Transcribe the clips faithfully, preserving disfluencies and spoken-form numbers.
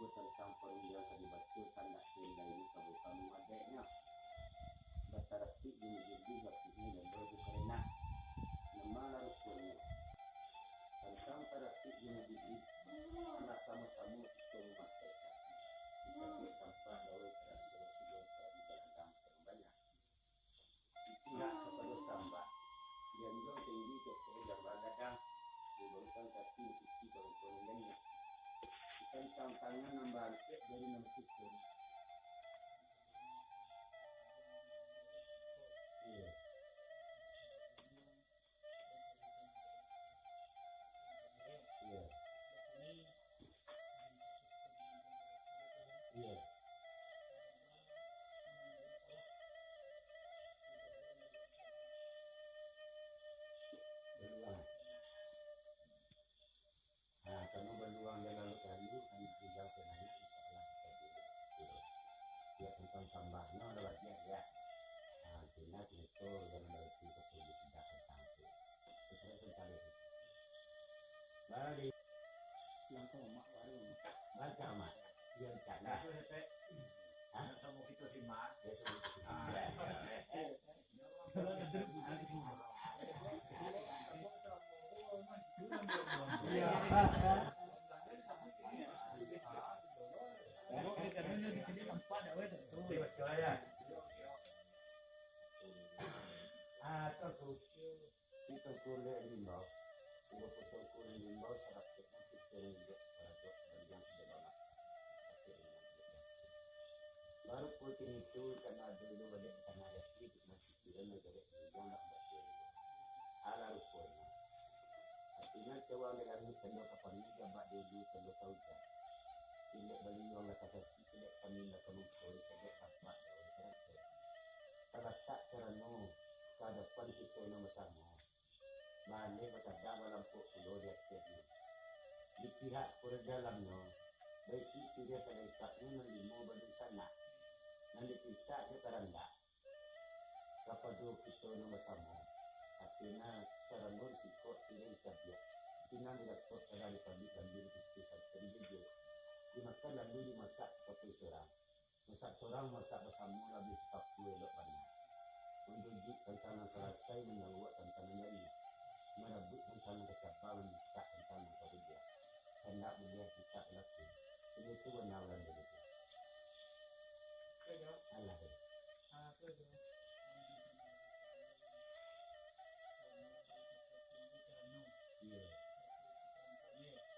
Tantang parundiang ka dibaco, tandak tendai ni kabuka mamadeknyo. Batarapik di majilih, lapiknyo lelo jo karenak. Namalah ruponyo. Tantang tarapik di majilih, alah samo-samo kito mamakaikan. Di tampek tampak gawe taraso, sudah tadi balandang banyak. Itulah kapado sambah. Dianjuang tinggi kok kiro jambah gadang. Dibangunkan kaki suci bangkon janiah. Ikan tantangan nambah angkek dari nan susun. Iya. Iya. Iya. Baluang. Nah, kamu baluang dalam kayu, kan tinggal penanya, insya Allah kita dulu. Iya. Ya, tentang sambahnya udah bagian ya. Nah, tinggal kita yang dari itu ke sudah tentang itu. Terus saya sentali. Balik. Langkah mak baru. Baca mak. Dia baca lah. Hah? Sama kita sih mak. Ya, sama kita sih mak. Iya. Iya, baca ya. Ah, terus. Itu kuliah diimbau, sungguah putuih kuliah diimbau, sarakitnyo kito injak paradok panjang sudah lama. Baru pun kini tu, karena dulu banyak tanah reti, di masjid tu, dan negara tu, yang nak baca. Alah ruponyo. Artinyo, cawang di langit, tando kapannya, jabak dulu, tando taujan. Ilek baliuang lah kaki, ilek samin lah kamungkoi, ilek tapak daun taratai. Talatak carano, ka adapan kito nan basamo. Baleh bakadang balampok pulo di ateh tu. Di pihak pura dalamnyo, baisi siriah salengkapnyo nan limo balun sanak, nan dipintak jo karandak. Kapado kito nan basamo, atinyo sarano di singkok, pinang di cabiak, pinang di lapok, salah di pabik, gambia di pintu, santan di jojo, dimakan lalu dimasak sapakai surang. Masak surang, masak basamo, labiah sapaku elok bana. Manjujuik tantang nan salasai, manjawab tantang nan janiah, marabuik tantang nan kacabang, mamintak tantang nan kabuliah. Kandak buliah mintak balaku. Kini tu bana urang dulu tu. Alah, eh. Iya.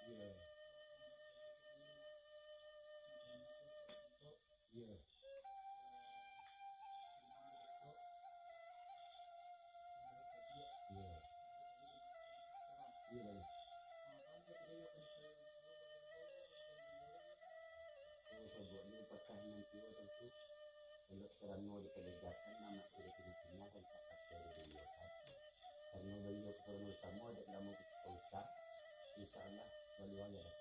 Iya. Iya. Iya. Iya, baik. Oh, soboknyo pakah nan tuo tu. Elok sarano dipalegakan anak sudah tinggal-tinggal dan tak kacau di dunia kan. Karena beliau keturunan sama, dek lama kita usah. Insya Allah, baliau aja lah.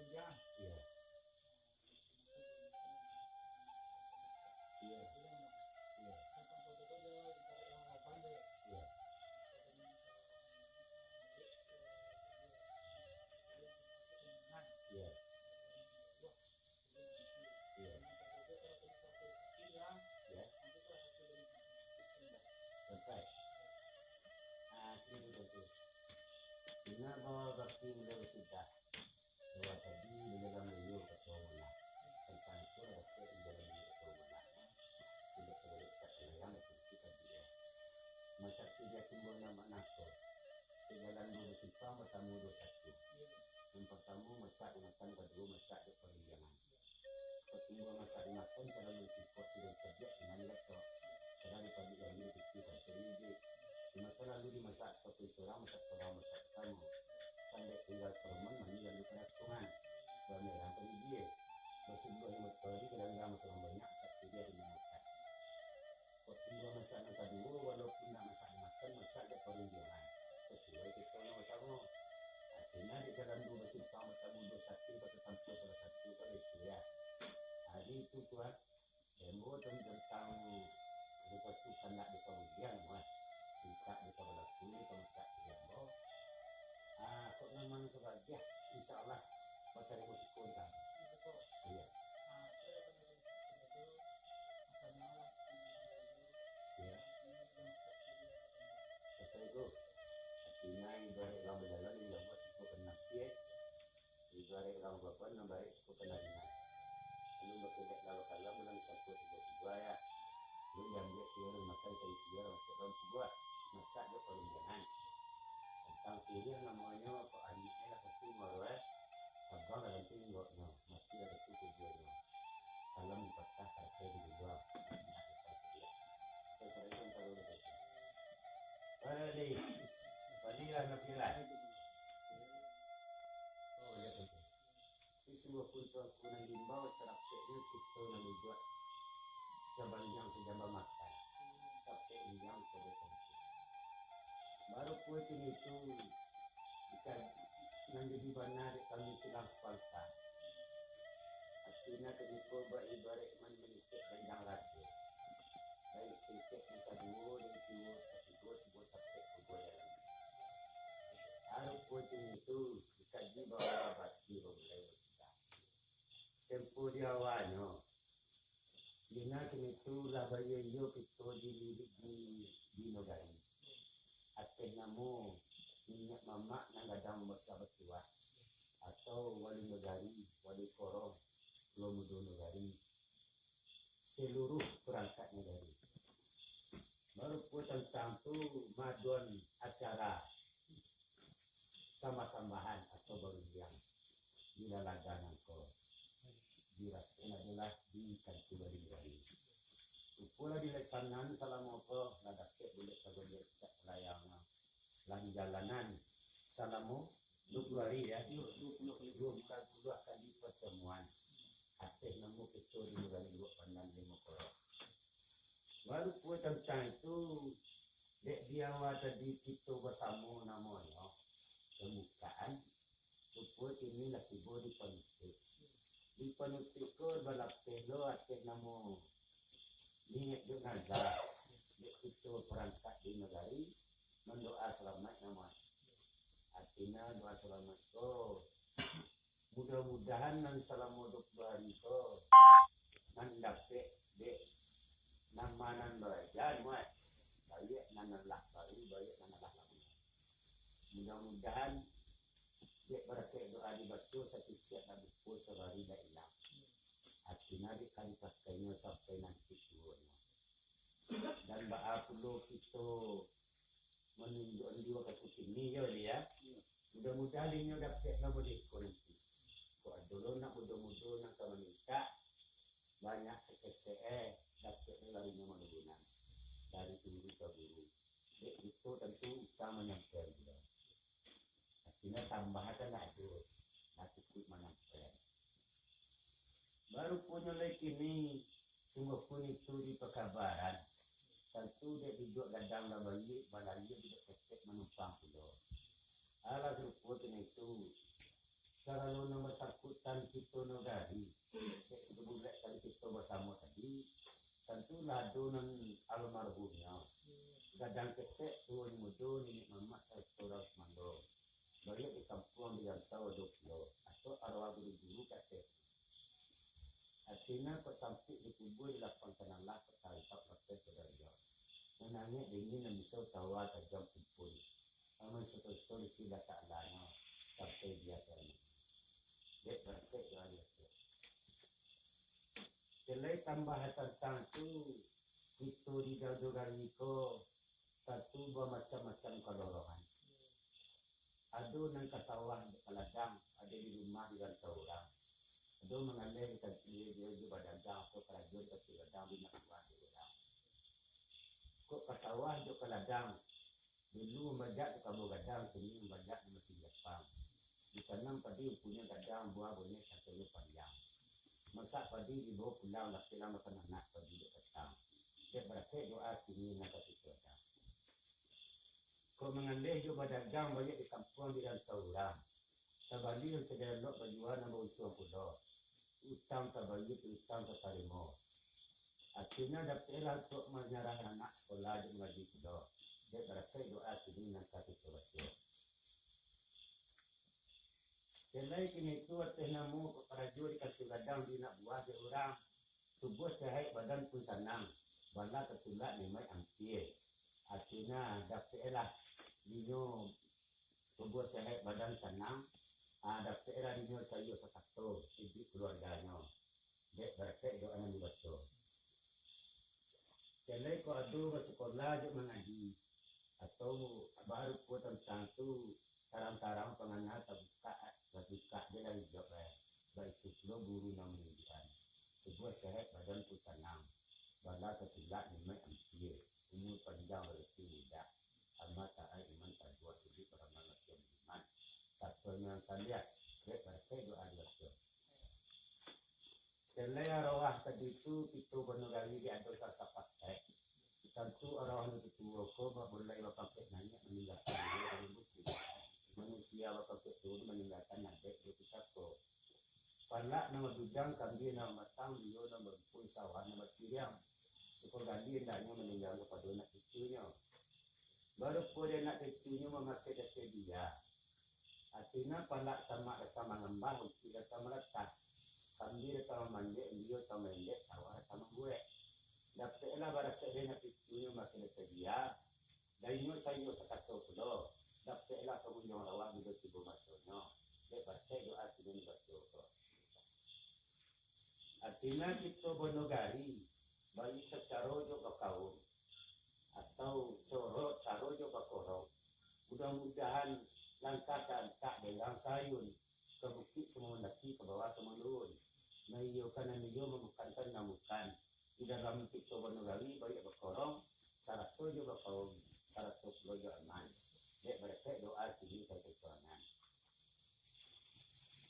Iya. Iya. Iya. Iya. Iya. Iya. Iya. Sampai. Ah, sini tu. Ina bawa bakti mulai sudah. Bahwa tadi di dalam beliau ketua Monas. Tentang itu ada di dalam beliau ketua Monas. Tidak boleh tak sayang itu kita dia. Masak sudah timbul nama nako. Jalan dua simpang, pertama dua satu. Yang pertama, Lalu dimasak sapatu surang, masak surang, masak samo. Sampai tinggal perumahan mandi lalu karatungan. Bamerang ka bibia. Basuluah limo kali kadang-kadang makan banyak, masak kuliah di makan. Kok tumbuah masak nan kaduo, walaupun nak masak makan, masak jo parundiangan. Sasuai kito nan basamo. Artinyo di dalam duo basimpang batamu duo saking, kok tatampuah salah satu, kan itu ya. Jadi itu kuat. Demo tentang sesuatu kandak dipabuliang, wah. Mintak dipabalaku, dipamintak diambo. Ah, kok namonyo tu bagiah, insya Allah, batarimo syukur kan. Iya. Iya. Kata itu, artinya ibarat urang bajalan, yang buat syukur kan nanti, eh. Ibarat urang bapan nan barek suko ka laringan. Alun bakelek lah bakalam, alun sangko tigo-tigo ya. Alun diambiak tiyo, alun makan cari tiyo, alun makan tigo ah. Masak jo parundiangan. Tantang siriah namonyo, kok aniknyo lah satu maro eh. Abang lah ganti inggoknyo, mati lah satu kubuanyo. Kalam dipatah, katai dibubuang. Anak dipatah. Kita sering kan taruh di situ. Balik. Balilah nak pilih. Di sungguahpun Tuanku nan diimbau, sarapeknyo kito nan dibuek, sabandiang sajamba makan, sapek liang pada tangkik. Baru kue kini tu, jika nan jadi bana dek kami silang sapantang. Artinyo kini ko baibarat man-, manitik ganjang rajo. Dari singkek nan kaduo, dari tiwo katigo, sabuah tapek kubuah dalam. Baru kue kini tu, Dikaji bahwa bati bamulai bakisah. Tempo di awalnyo, ina kini tu lah baiyo-iyo kito di, di, di nagari. Ateh namo niniak mamak nan gadang basa batuah, atau wali nagari, wali korong, pulo mudo nagari, saluruah parangkatnyo tadi. Barupo tantang tu maduan acara sambah-sambahan atau barundiang di lalaga nangko. Di Raten adolah di kanti barundiang. Rupo lah dileksanan salamo ko, lah dapek bulek sagoliak cak layangnyo. Lah dijalanan salamo duo puluah ari, ya. Duo puluah kali. Duo puluah kali partamuan. Ateh namo kito di nagari Luak Pandan Limo Korok. Baru pue tantang itu, dek di awal tadi kito basamo namonyo pambukaan, rupo kini lah tibo di panutuik. Di panutuik ko balapeh lo ateh namo niaik dek nazar, dek kito parangkak di nagari, mandoa salamaik namo. Artinyo doa salamaik ko, mudah-mudahan nan salamo duo puluah ari ko, nan dapek dek nama nan baraja, muat. Baiak nan lah baru, baiak nan lah lamo. Mudah-mudahan dek barakaik doa dibaco, satitiak lah buko, sabari lah ilang. Artinyo dek ka dipakainyo sampai nanti tuonyo. Dan baa pulo kito manunjuakan di wakatu kini, yo, Li, ya. Mudah-mudahan inyo dapek lah bodeh ko nanti. Kok ado lo anak mudo-mudo nan ka mamintak, banyak saketek, eh, dapek lo larinyo manurunan dari guru ka guru. Dek kito tantu utang manyampaian pulo. Artinyo tambah kan lah ado, lah cukuik manyampaian. Baru punyo lai kini, sungguahpun itu di pakabaran, tantu dek duduak gadang lah baiak, balayia duduak ketek manumpang pulo. Alah sarupo kini tu, sagalo nan basangkutan kito nagari, dek kito bulek tadi kito basamo tadi, tantu lah ado nan almarhumnyo. Gadang ketek, tuo mudo, niniak mamak, sarato urang sumando. Baiak di kampuang di rantau ado pulo, atau arwah guru-guru katek. Artinyo, kok sampik dikubua di lapang tanah lah, kok tarantap lapeh ka darajat. Nan angek dingin, nan bisa tawa tajam kumpul. Aman sato-sato di sisi Allah Ta'ala nyo, sampai di akhirat. Dek barangkek jo ari esok. Jalai tambah tantang tu, kito di Dado Gari ko, tantu bamacam-macam kadorongan. Ado nan ka sawah jo ka ladang, ado di rumah di rantau urang. Ado mangaleh di kanti, di, di badagang atau karajo di kanti gadang di nak rumah di urang. Kok ka sawah jo ka ladang, Dulu mambajak di kabuah gadang, kini mambajak di masin Japang. Ditanam padi umpunnyo gadang, buah bonyeh katonyo panjang. Masak padi dibawa pulang, lapiah makan anak padi dek patang. Dek barakaik doa kini nan ka kito gadang. Kok mangaleh jo badagang, baiak di kampuang di rantau urang. Tabali nan sadiyo elok, bajua nan bauntuang pulo. Utang tabayia, piutang tatarimo. Atinyo dapeklah untuak manyarahkan anak sakolah jo mangaji pulo. Dek barakaik doa kini nan ka kito baco. Jalai kini tu ateh namo kok karajo di kantua gadang di anak buah dek urang. Tubuah sehat badan pun sanang. Bala tatulak nimaik ampia. Atinyo dapeklah dinyo tubuah sehat badan sanang. Ah, dapeklah dinyo sayua sakato, iduik kaluarganyo. Dek barakaik doa nan dibaco. Jalai kok ado basakolah jo mangaji, atau barupo tantang tu, tarang-tarang pangana tabukak, tabukak je lah hijau eh. Baitu pulo guru nan manunjuakan. Tubuah sehat, badan pun sanang. Bala tatulak nimaik ampia. Umur panjang, barati mudah. Amal taat, iman taguah, iduik baramal, latihan iman. Satuan nan saliah, dek barakaik doa dibaco. Jalai arwah tadi tu, kito banagari di ado ka sapakaik. Tantu arwah nan tuo ko, bak mulai bapangkek naiak, maninggakan diri dari buku. Manusia bapangkek turun, maninggakan adaik jo pusako. Palak nan babidang, kambia nan bamatang, bia nan barumpun, sawah nan baciriang. Suko gali andaknyo maninggakan kapado anak cucunyo. Barupo dek anak cucunyo mamakai datai bia. Atinyo palak samak datang mangambah, untuik datang malatah. Kambia datang mamanjek, bia datang maendek, sawah datang mambuek. Dapeklah barakaik dek anak cucunyo mamakai datai bia. Dainyo sayua sakato pulo, dapeklah pangunjuang lawa bilo tibo masonyo. Dek barakaik doa kini nan dibaco ko. Atinyo kito banagari, baiak sacaro jo bakaum, atau soro, sacaro jo bakorong. Mudah-mudahan langkah saantak dek urang saayun, ka bukik samo mandaki, ka bawah samo manurun. Maiyokan nan iyo, mambukankan nan bukan. Di dalam kito banagari, baiak bakorong, sarato jo bakaum, sarato pulo jo aman. Dek barakaik doa kini ka kito angan.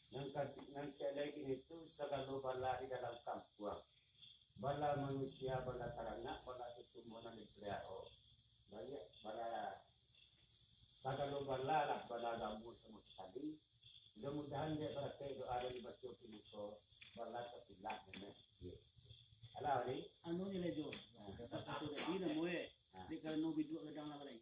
Nan ka-, nan ka lai kini tu, sagalo bala di dalam kampuang. Bala manusia, bala taranak, bala tutumbuahan nan dipaliaro. Baiak bala, sagalo bala lah, bala agamo samo sakali. Mudah-mudahan dek barakaik doa nan dibaco kini ko, bala tatulak nimaik ampia. Alah, ni. Anu ni lah, Jo. Ah. Dapat satu tadi namo, eh. Ah. Dek karano biduak gadang lah, balai.